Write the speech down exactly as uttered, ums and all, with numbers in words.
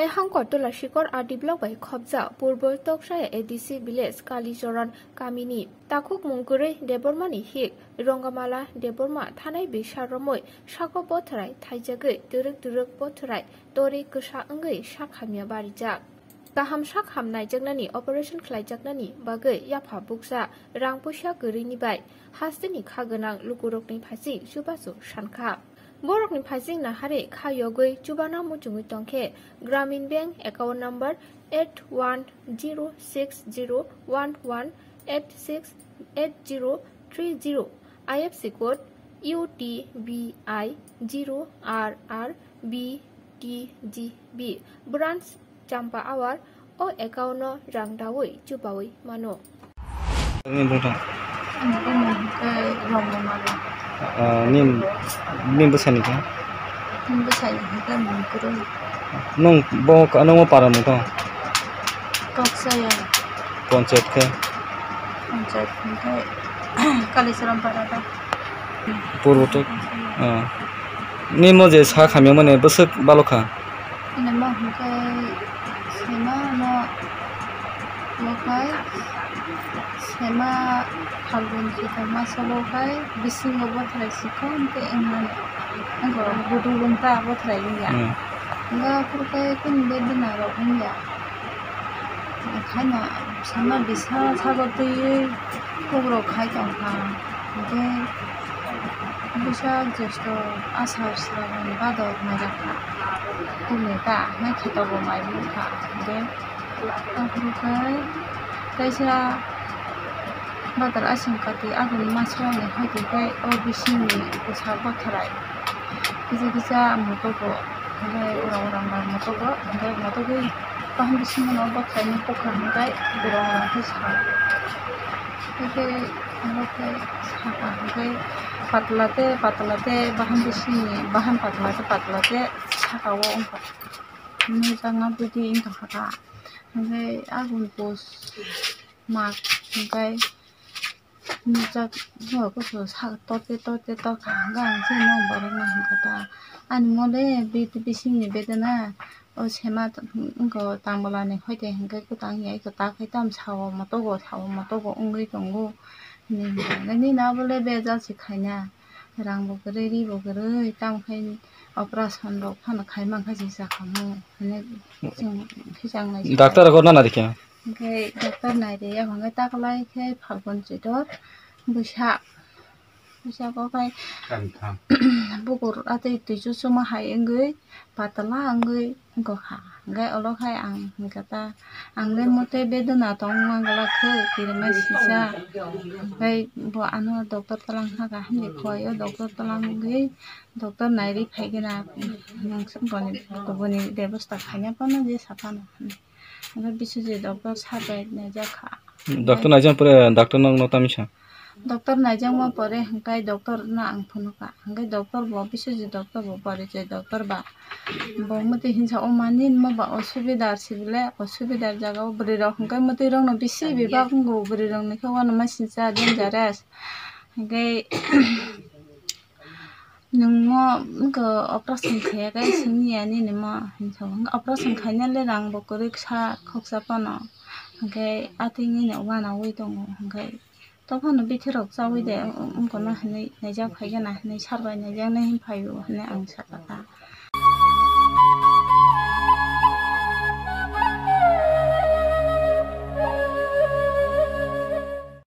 Hangkor Tulashikor R D block bai khopjak Purbo Toksaya A D C village Kalichoron kamini takhukmung kwrwi Debbarmani hik Rongamala Debbarma thanai bisa romwi sago bothrai thaijagwi twrwk twrwk bothrai tori kwsa wngwi sak hamya barijak. Kaham sak ham naijaknani operation khlaijaknani bagwi yapha buksa rang puisa kwrwini bai hasteni kha gwnang lukurokni phaising chubachu sankha. Borokni phaising nahari kha yogwi chubana muchungwi tongkhe Gramin Bank account number eight one zero six zero one one eight six eight zero three zero, I F S C code U T B I zero R R B T G B, branch Champa Awar, o account no rang dawi chubawi mano. Nini bumung thang? Ani bumung hwnkhe Rongmamala. Ah, nini, nini bwsani khe? Ani bwsani hwnkhe Mungkuru. Nwng bo, nwng bo para mung thang? Koksaya. Panchayat khe? Panchayat hwnkhe Kalicharam para da. Purbo to? Ah. Nini mo je sak hamya mani bwswk balokha? Ani mo hwnkhe sema no, mo khai sema Phalgun Chaitor maso bo khai bisingo bothrai sikon tei wngmani. Wngkha gudu gunta bothrai wngya. Hmm. Wngkha aphuru khai kunu bedena rok wngya. Khaina sama bisa sago twiwi kukrok khai tongkha. Hwnkhe bwsa jesto asar sragon bado maijakha. Kunu ta hwnwi kheto bo mai wngkha. Hwnkhe aphuru khai kaisa badar asing kati aguni maso ni hwnkhe khai o bisingni bwsa bothrai kisa kisa motogo. Hwnkhe urang urang bai motogo, hwnkhe motogwi bahai bisingo no bwkhaini bwkha hwnkhe urang urang khe sa. Hwnkhe abo khe saka hwnkhe patla tei patla tei bahai bisingni bahai patla tei patla tei saka o wngkha. Hwnwi tangma bwtwi wngkha kha. Hwnkhe aboni post mak hwnkhe Nukjak, bo kusu sak torte torte torkha, hwnkhe ang chini nok borokno hwnkha ta, ani mole bit bisingni bedena, o sema t-, wngkha tambolani hoite hwnkhe kwtang ya, eko ta khai tamo sao motogo, sao motogo wngwi tongo, hinwi hwnkha. Hwnkhe nini abole bejal se khaina, rangbo kwrwi, ribo kwrwi, tamo khai operation rok phano khai mankha se sakhamu, hinwi chwng khichang nai. Doctor rok nana rikha? Hwnkhe doctor nairwi ya hwnkhe taklai khe Phalgun Chaitor bwsa, bwsa bo khai bukur atwi twi chuchuma hai wngwi patla wngwi wngkha. Hwnkhe olo khai ang hwnkhe ta, ang le mote bedena tong mangla khe kirima sisa. Hwnkhe bo ano doctor twlang haka hwnwi khowai o doctor twlang wngwi doctor nairwi phaikhe na, boni, boni bebosta khaina phano je saphano. Hwnkhe Biswajit doctor sir bai naijak kha. Doctor naijak pore doctor no, no tamisa? Doctor naijakma pore hwnkhe doctor no ang phunukha. Hwnkhe doctor bo Biswajit doctor bo Porijoy doctor ba. Bo mwtwi hinsa o mani mo ba osubidar sibile osubidar jaga o bwrwi rok hwnkhe mwtwi rok no bisi bebak wngo bwrwi rok ni khe uanama sincha dangerous. Hwnkhe Nwng mo wngkha operation khaiya khe simi ya nini mo hinwi sabo. Operation khaina le rang bo kwrwi kisa khoksa phano. Hwnkhe atwi nini uanaui tongo. Hwnkhe tophano bithi rok chaui de wngkha na hinwi naijak phai gana hinwi sir bai naijak nai hinwi phai o hinwi ang sakha ta.